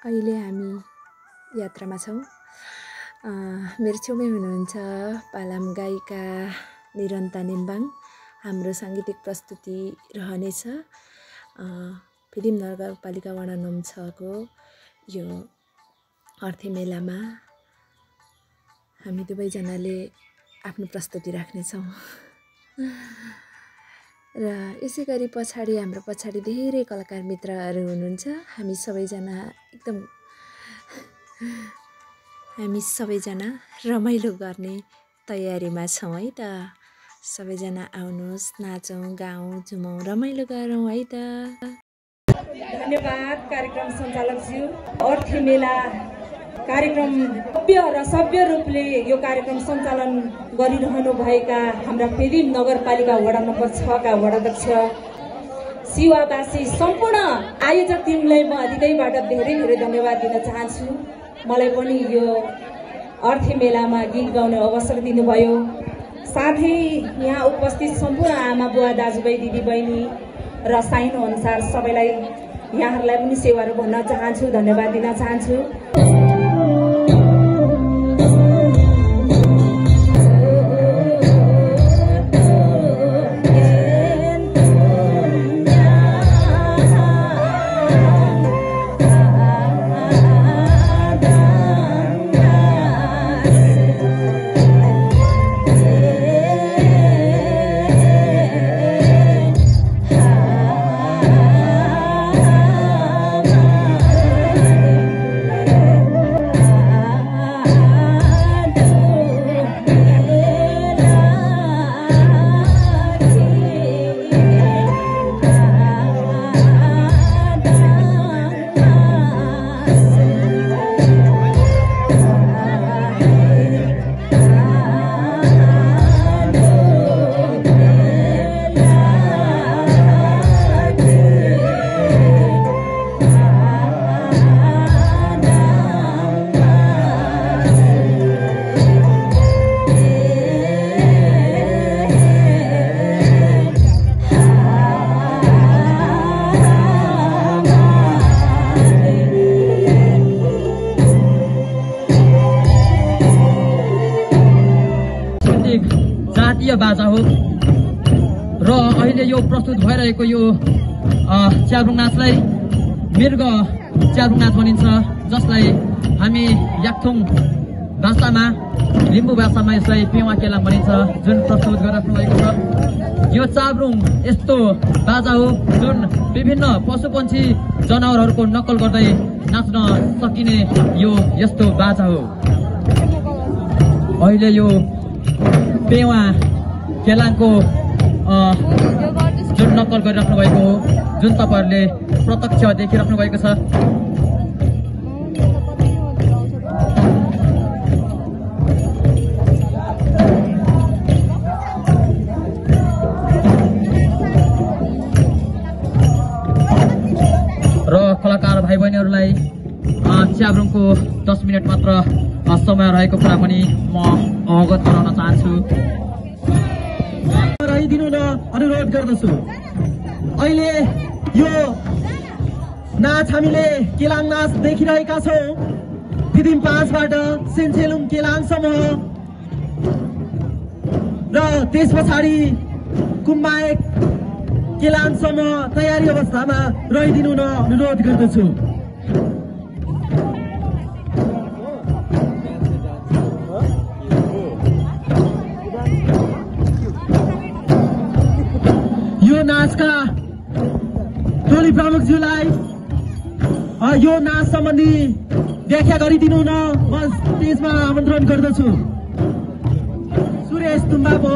अहिले हामी यात्रामा छौँ। मेरो छेउमै हुनुहुन्छ पालाम गायिका निरन्ता नेम्बाङ। हाम्रो साङ्गीतिक प्रस्तुति रहनेछ फिल्म नगरपालिका वडा नम्बर 6 को यो अर्थे मेलामा हामी दुवैजनाले आफ्नो प्रस्तुति राख्नेछौँ। र यसै गरी हाम्रो पछाडि धेरै कलाकार मित्रहरू हुनुहुन्छ। हामी सबैजना रमाइलो गर्ने तयारीमा छौँ है त। सबैजना आउनुहोस्, नाचौँ, गाउँ, झुमौँ, रमाइलो गरौँ है त। धन्यवाद कार्यक्रम सञ्चालकज्यू। अर्थे मेला कार्यक्रम भव्य र सभ्य रूपले यो कार्यक्रम सञ्चालन गरिरहनु भएका हाम्रा फेदिम नगरपालिका वडा नम्बर 6 का वडाध्यक्ष शिवावासी सम्पूर्ण आयोजक टिमलाई म हृदयबाट धेरै धेरै धन्यवाद दिन चाहन्छु। मलाई पनि यो अर्थे मेलामा गीत गाउने अवसर दिनुभयो। साथै यहाँ उपस्थित सम्पूर्ण आमा बुवा दाजुभाइ दिदीबहिनी र साइनो अनुसार सबैलाई यहाँहरूलाई पनि सेवाहरू भन्न चाहन्छु, धन्यवाद दिन चाहन्छु। बाजा हो र अहिले यो प्रस्तुत भइरहेको यो च्याब्रुङ नाचलाई मृग च्याब्रुङ नाच भनिन्छ, जसलाई हामी याक्थुङ भाषामा लिम्बू भाषामा यसलाई पेवा केलाङ भनिन्छ, जुन प्रस्तुत गरिराख्नु भएको छ। यो च्याब्रुङ यस्तो बाजा हो जुन विभिन्न पशुपन्छी जनावरहरूको नक्कल गर्दै नाच्न सकिने यो यस्तो बाजा हो। अहिले यो पेवा केलाङको जुन नक्कल गरिराख्नु भएको हो, जुन तपाईहरूले प्रत्यक्ष देखिराख्नु भएको छ। र कलाकार भाइ बहिनीहरूलाई च्याब्रुङको 10 मिनट मात्र समय रहेको कुरा पनि म अवगत गराउन चाहन्छु। दिनु न अनुरोध गर्दछु। अहिले यो नाच हामीले केलाङ नाच देखिरहेका छौँ। फिदिम 5 बाट सेन्चेलुङ केलाङसम्म र त्यस पछाडि कुम्बाएक केलाङसम्म तयारी अवस्थामा रहिदिनु न अनुरोध गर्दछु। नाचका टोली प्रमुखज्यूलाई यो नाच सम्बन्धी व्याख्या गरिदिनु न म स्टेजमा आमन्त्रण गर्दछु। सुरेश तुम्बाको